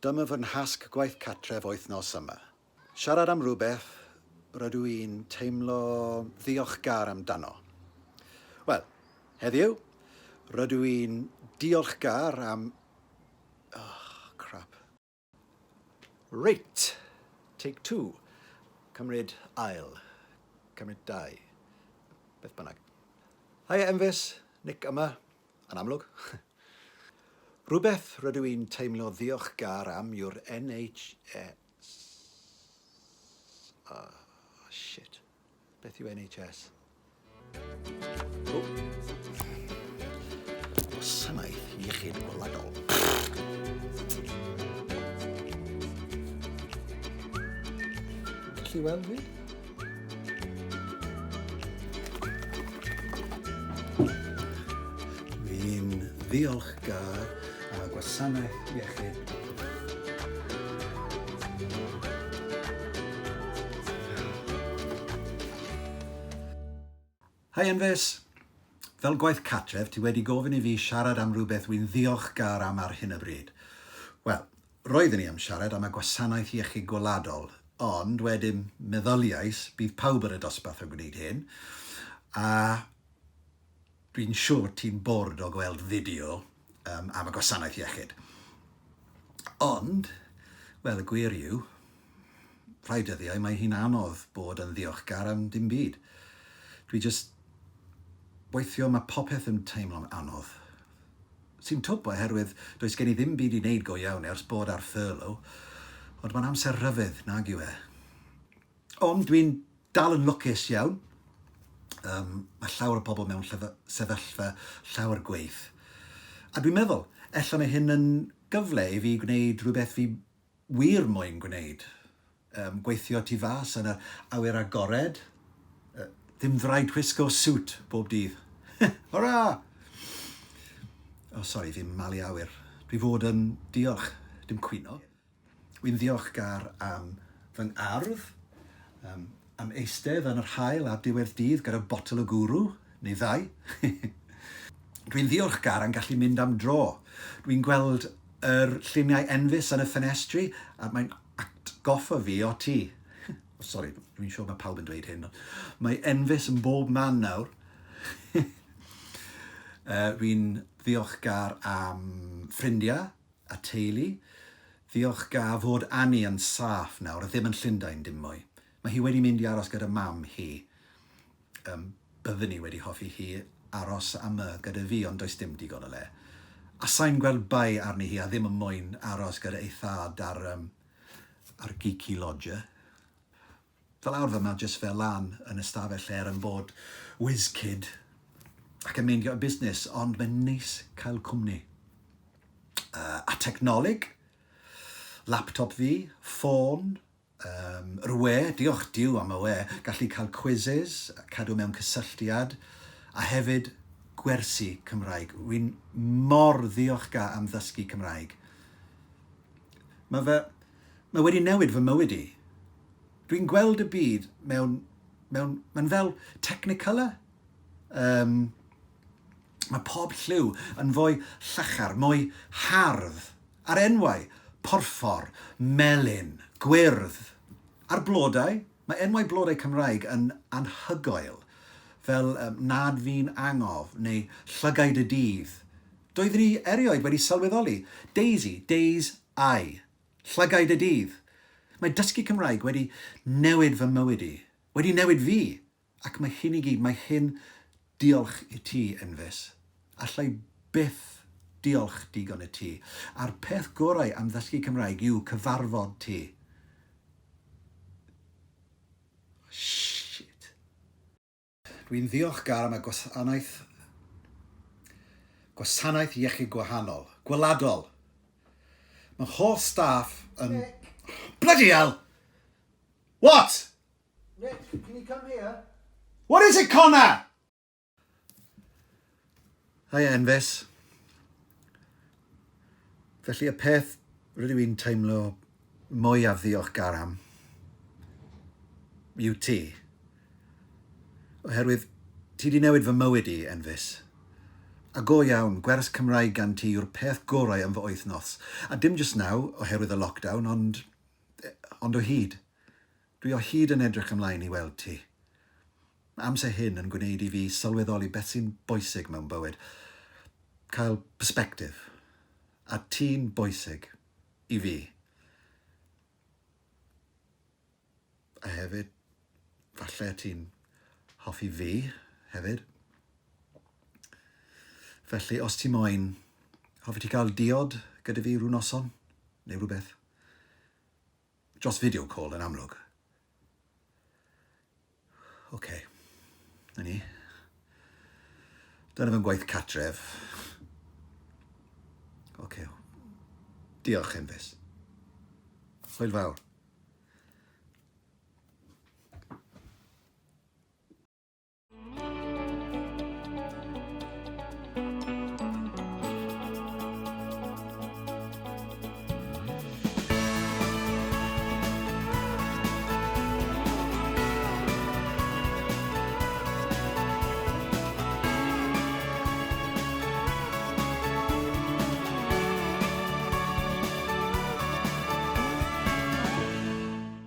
Dyma fy nhasg gwaith cartref wythnos yma. Siarad am rhywbeth rydw i'n teimlo ddiolchgar amdano. Wel, heddiw, rydw i'n diolchgar am... Oh, crap. Reit, take two. Cymryd ail. Cymryd dau. Beth bynnag. Haia Enfys, Nick yma, yn amlwg. Rhywbeth rydw i'n teimlo ddiolchgar am yw'r NHS... Oh, shit. Beth yw NHS? O. Gwasanaeth Iechyd Gwladol. Gallu weld fi? Fi'n ddiolchgar am y gwasanaeth iechyd. Hi Enfys! Fel gwaith cartref, ti wedi gofyn i fi siarad am rhywbeth wy'n ddiolchgar am ar hyn o bryd. Wel, roeddwn i am siarad am y Gwasanaeth Iechyd Gwladol, ond wedyn meddyliais bydd pawb yn y dosbarth yn gwneud hyn, a dwi'n siŵr ti'n bored o gweld fideo um, am y Gwasanaeth Iechyd. Ond, wel, y gwir yw, rhai dyddiau mae hi'n anodd bod yn ddiolchgar am dim byd. Dwi jyst... Weithio mae popeth yn teimlo'n anodd. Sy'n twp oherwydd does gen i ddim byd i wneud go iawn ers bod ar furlough, ond mae'n amser rhyfedd, nag yw e? Ond dwi'n dal yn lwcus iawn. Um, mae llawer o bobl mewn sefyllfa llawer gweith. A dwi'n meddwl, ella mae hyn yn gyfle i fi gwneud rhywbeth fi wir moyn gwneud. Um, gweithio tu fas yn yr awyr agored. Uh, ddim rhaid wisgo siwt bob dydd. Hwra! Oh, sori, fi'n malu awyr. Dwi fod yn diolch, dim cwyno. Wy'n ddiolchgar am fy ngardd, um, am eistedd yn yr haul ar diwedd dydd gyda botel o gwrw, neu ddau. Dwi'n ddiolchgar am gallu mynd am dro. Dwi'n gweld yr lluniau enfys yn y ffenestri a mae'n atgoffa fi o ti. Oh, sori, dwi'n siŵr mae pawb yn dweud hyn. Mae enfys yn bob man nawr. uh, Dwi'n ddiolchgar am ffrindiau a teulu. Ddiolchgar fod Annie yn saff nawr a ddim yn Llundain dim mwy. Mae hi wedi mynd i aros gyda mam hi. Um, byddwn i wedi hoffi hi aros am y gyda fi, ond does dim digon o le. A sai'n gweld bai arni hi a ddim yn moyn aros gyda ei thad ar, um, ar geeky lodger. Fel arfer mae jyst fel lan yn ystafell er yn bod whiz kid ac yn meindio y busnes, ond mae'n neis cael cwmni. Uh, a technoleg, laptop fi, ffôn, Yym, yr we, diolch Duw am y we, gallu cael quizzes, cadw mewn cysylltiad, a hefyd gwersi Cymraeg. Wy'n mor ddiolchgar am ddysgu Cymraeg. Mae fe, mae wedi newid fy mywyd i. Dwi'n gweld y byd mewn, mewn, mae'n fel Technicolor. Um, mae pob lliw yn fwy llachar, mwy hardd. A'r enwau, porffor, melyn, gwyrdd. A'r blodau, mae enwau blodau Cymraeg yn anhygoel, fel um, Nad Fi'n Angof neu Llygaid y Dydd. Doeddwn i erioed wedi sylweddoli. Daisy, Days Eye. Llygaid y Dydd. Mae dysgu Cymraeg wedi newid fy mywyd i. Wedi newid fi. Ac mae hyn i gyd, mae hyn diolch i ti, Enfys. Alla i byth diolch digon i ti. A'r peth gorau am ddysgu Cymraeg yw cyfarfod ti. Shit. Dwi'n ddiolchgar am y gwasanaeth gwasanaeth iechyd gwahanol, gweladol. Mae holl staff yn... Nick. Bloody hell! What? Nick, can you come here? What is it, Connor? Hi, Enfys. Felly y peth rydw i'n teimlo mwyaf ddiolchgar am yw ti. Oherwydd ti di newid fy mywyd i, Enfys. A go iawn, gwers Cymraeg gan ti yw'r peth gorau yn fy wythnos. A dim jyst naw, oherwydd y lockdown, ond... ond o hyd. Dwi o hyd yn edrych ymlaen i weld ti. Mae amser hyn yn gwneud i fi sylweddoli beth sy'n bwysig mewn bywyd. Cael perspective. A ti'n bwysig. I fi. A hefyd, falle ti'n hoffi fi hefyd. Felly, os ti moyn, hoffi ti gael diod gyda fi rhyw noson? Neu rhywbeth? Dros video call yn amlwg. Oce. Okay. Na ni. Dyna fy ngwaith catref. Oce. Okay. Diolch, Enfys. Hwyl fawr.